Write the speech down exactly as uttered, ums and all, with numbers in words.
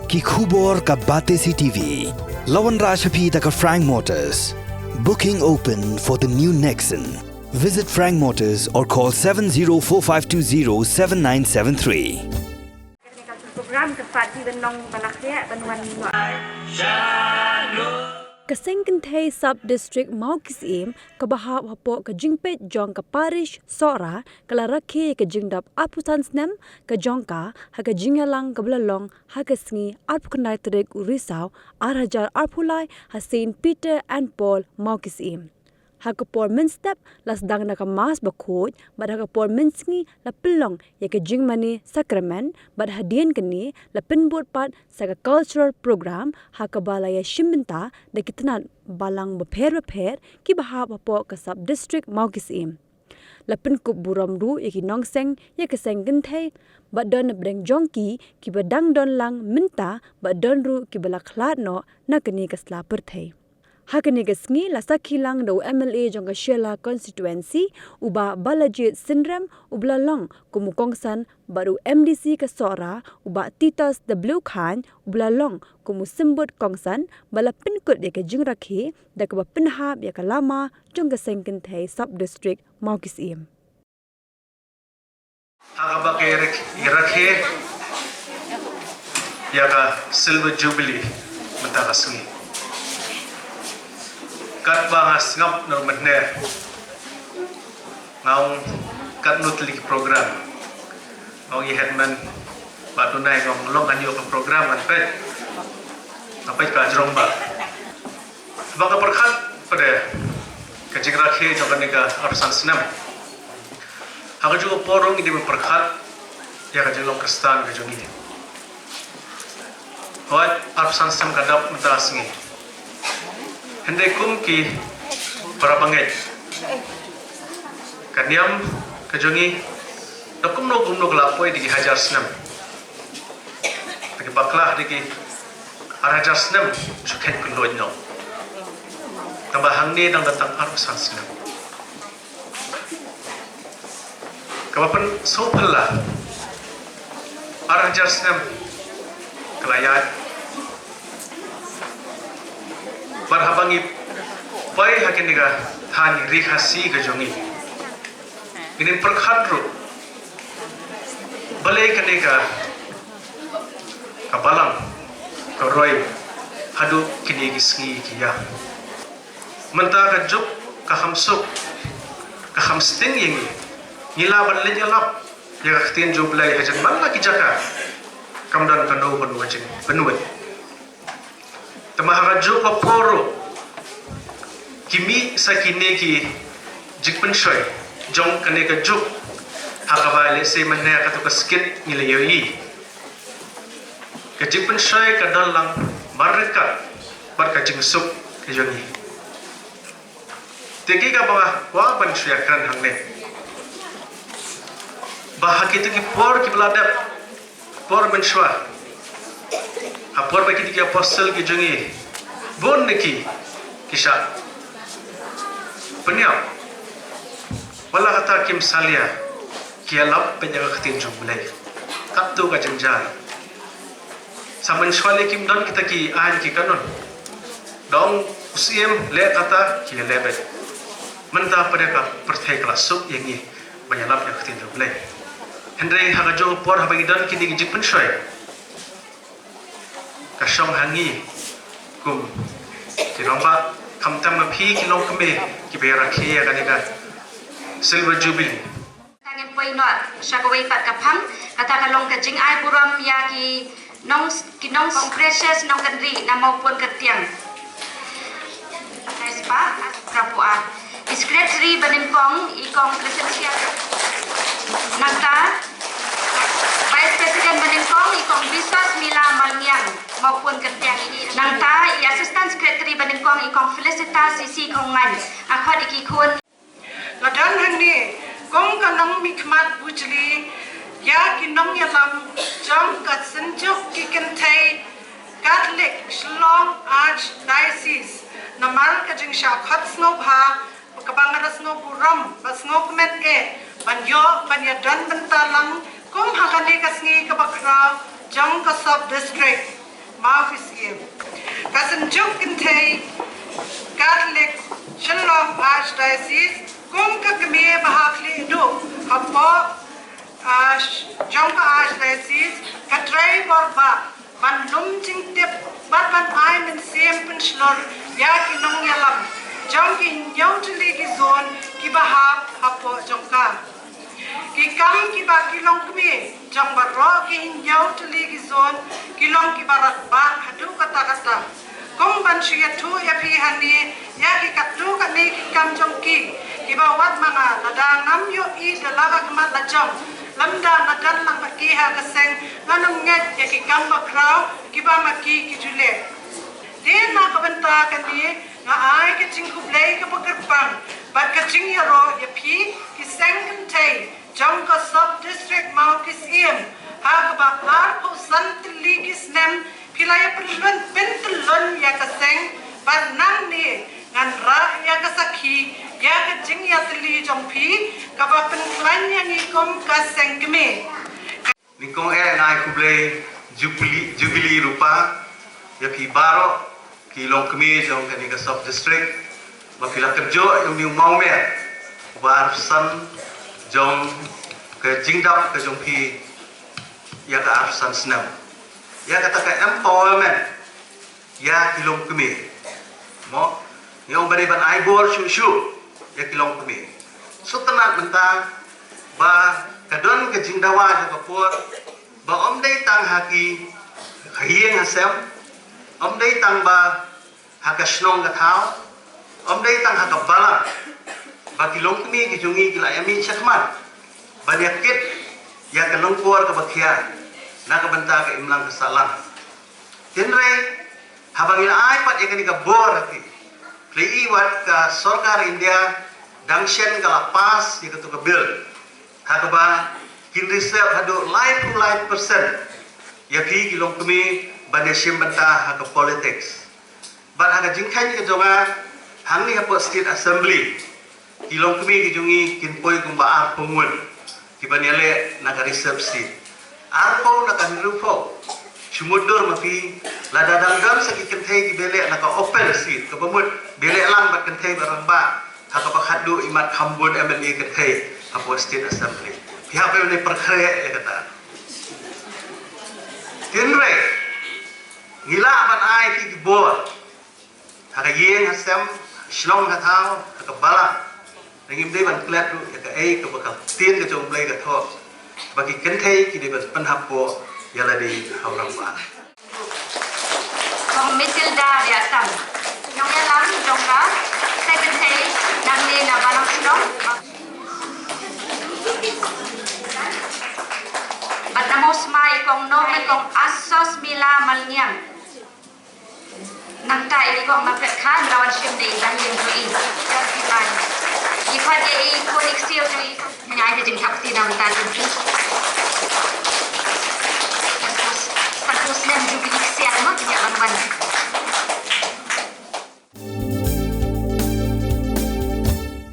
Ki khubor ka Batesi T V. La wanrah sha phi da ka Frank Motors. Booking open for the new Nexon. Visit Frank Motors or call seven zero four five two zero seven nine seven three. Program ka pat di benong balak ya ban wan. Ka Seng Kynthei Sub District Mawkisiem kaba hap hapoh ka jingpeit jong ka Parish Sohra ka la rakhe ïa ka jingdap arphew san snem ka jong ka ha ka jingïalang kaba la long ha ka sngi arphew khyndai tarik u Risaw ar hajar arphew lai ha Saint Peter and Paul Mawkisiem. Ha ka por mynstep la sdang da ka Mass bakhuid bad ha ka por mynsngi la pynlong ïa ka jingmane sakramen bad hadien kane la pynbud pat sa ka cultural program ha kaba la ïashim bynta da ki tnat balang bapher bapher kiba hap hapoh ka Sub District Mawkisiem. La pynkup burom ruh ïa ki nongseng ïa ka Seng Kynthei bad don napdeng jong ki kiba dang don lang mynta bad don ruh kiba la khlad noh na kane ka sla pyrthei. Ha kane ka sngi la sakhi lang da u M L A jong ka Shella Constituency, u Bah Balajied Synrem, uba la long kum u kongsan, bad u M D C ka Sohra, u Bah Titus W Chyne, uba la long kum u symbud kongsan, ba la pynkut ïa ka jingrakhe da kaba pynhap ïa ka lama jong ka Seng Kynthei Sub District Mawkisiem. Ha kaba ka ïarak-, ïarakhe ïa ka Silver Jubilee mynta ka sngi. Katba nga sngap na mynne nga ong katno tylli ki program. Nga ong ïa headman ba tunai nga ong long kan ïoh ka program kan peit. Nga peit ka jrong ba. Ba nga pyrkhat pat ka jingrakhe jong kane ka arphew san snem. Ha kajuh ka por ruh ngi dei ban pyrkhat ïa ka jinglong Khristan ka jong ngi. Hooid, arphew san snem ka dap mynta ka sngi. Hynrei kum ki para bangeit, ka niam ka jong ngi da kumno kumno ka la poi da ki hajar snem. Da ki bakla da ki ar hajar snem shu kheiñ kyndoit noh. Tangba hangne dang da tang arphew san snem. Kaba pynsngewphylla, ar hajar snem ka la ïaid. Bad haba ngi poi ha kane ka thaiñ ri Khasi ka jong ngi, ngin ym pyrkhat ruh balei kane ka, ka balang ka roi haduh kine ki sngi ki ïa. Mynta ka juk ka kham suk, ka kham sting ïa ngi. Ngi lah ban leit ïalap ïa ka ktien jong U Blei ha jan man la ki jaka. Kam don kano kano ka jingpynwit. Tangba ha kajuh ka por ruh ki mih sa kine ki jingpynshoi jong kane ka juk, ha kaba lehse mynne katto ka skit ngi la ïohi. Ka jingpynshoi ka don lang marryngkat bad ka jingsuk ka jong ngi. Te ki kaba nga kwah ban shu ïakren hangne, ba ha kito ki por kiba la dep, por mynshuwa, ha por ba kito ki apostle ki jong ngi, bun na ki ki shah pynïap. Wat la katta kim salia, ki ïalap beit ïa ka ktien jong U Blei. Katto ka jynjar. Sa mynshuwa lei kim don kita ki aiñ ki kanun. Da ong u Syiem leh kata ki ïaleh beit. Mynta pat ka pyrthei ka la suk ïa ngi ban ïalap ïa ka ktien jong U Blei. Hynrei ha kajuh ka por haba ngi don kine ki jingpynshoi, ka shong ha ngi kum ki rangbah, khamtam ma phi ki longkmie kiba ïarakhe ïa kane ka Silver Jubilee. Ngin poi noh sha kawei pat ka phang, kata ka long ka jingai burom ïa ki nong, ki nong Congressias Nongkynrih na Mawpun Kyrtiang. Nice pa, Rapuah. I Secretary banyngkong i Kong Crescencia. Nangta Vice President banyngkong i Kong Bisos Mila Malngiang, Mawpun Kyrtiang. Nangta i Assistant Secretary banyngkong i Kong Felicitas Sisi Khongaiñ. Nga khot ïa ki khun. Nga don hangne kum ka nongmihkhmat bujli ïa ki nongïalam jong ka Synjuk ki Kynthei Katholik Shillong Archdiocese namar ka jingshah khot sngewbha kaba nga da sngewburom bad sngewkmen eh ban ïoh ban ïadon bynta lang kum ha kane ka sngi kaba khraw jong ka Sub District. Ka Synjuk Kynthei Katholik Shillong Archdiocese kum ka kmie ba ha khlieh duh hapoh, ah, jong ka Archdiocese ka trei bor bha ban lum jingtip bad ban ai mynsiem pynshlur ïa ki nongïalam jong ki hynñiew tylli ki zone kiba hap hapoh jong ka. Ki kam kiba ki longkmie jong baroh ki hynñiew tylli ki zone ki long kiba radbah haduh katta katta. Kum ban shu ïathuh ïa phi hangne ïa ki katto katne ki kam jong ki, kiba wat ma nga lada ngam ïohi da la ka khmat la jong, lymda nga don lang bad ki ha ka seng, ngan ym ngeit ïa ki kam bakhraw kiba ma ki ki ju leh. Te na ka bynta kane nga ai ka jingkhublei kaba kyrpang bad ka jingïaroh ïa phi ki seng kynthei jong ka Sub District Mawkisiem, ha kaba arphew san tylli ki snem phi la ïa pynlun pyntyllun ïa ka seng, bad nangne ngan rah ïa ka sakhi ïa ka jingïatylli jong phi kaba pynkhlaiñ ïa ngi kum ka seng kmie. Nyngkong eh nga ai khublei Jubilee, Jubilee Rupa ïa phi baroh ki longkmie jong kane ka Sub District ba phi la kynjoh ïa une u mawmer uba arphew san jong ka jingdap ka jong phi ïa ka arphew san snem. Ïa kata ka empowerment ïa ki longkmie. Mo, ngi ong ba dei ban ai bor shuh shuh ïa ki longkmie. Sngewtynnat mynta ba ka don ka jingdawa jong ka por ba ym dei tang ha ki, ha ïing ha sem, ym dei tang ba ha ka shnong ka thaw, ym dei tang ha ka balang, ba ki longkmie ki jong ngi ki la ïa mih shakhmat ban ïa kit ïa ka longkor kaba khia na ka bynta ka imlang ka sahlang. Hynrei haba ngi la ai pat ïa kane ka bor ha ki, phi la i wat ka sorkar India dang shen ka la pass ïa kato ka bill ha kaba kin reserve haduh laiphew lai percent ïa phi ki longkmie ban ïa shim bynta ha ka politics. Bad ha ka jingkheiñ ka jong nga, hangne hapoh State Assembly ki longkmie ki jong ngi kin poi kumba arphew ngut kiban ïaleh na ka reserve seat. Arphew na ka hynriewphew, shu mutdur ma phi, lada dang don sa ki kynthei kiba ïaleh na ka open seat, kaba mut ba ïaleh lang bad kynthei bad rangbah ha kaba khatduh imat kham bun MLA kynthei hapoh State Assembly. Phi hap ban ïa pyrkhat ïa kata. Hynrei ngi lah ban ai phi ki bor ha ka ïing ha sem, ha shnong ha thaw, ha ka balang. Ngim dei ban klet ruh ïa kaei kaba ka ktien ka jong U Blei ka thoh ba ki kynthei ki dei ban pynhap bor ïa lade ha u rangbah. Kong Matilda Riatam, nongïalam jong ka, secretary nangne na balang shnong. Bad namo smai i Kong Nong, i Kong Asos Mila Malngiang. Nangta i Kong Margaret Khan, rawan shim dei i Daniel Joy. I Kong dei i Konik Sio Joy. Nga ai ka jingthap kti nangta jingkti. Santos nem Jubilee ksiat mo kini ban ban.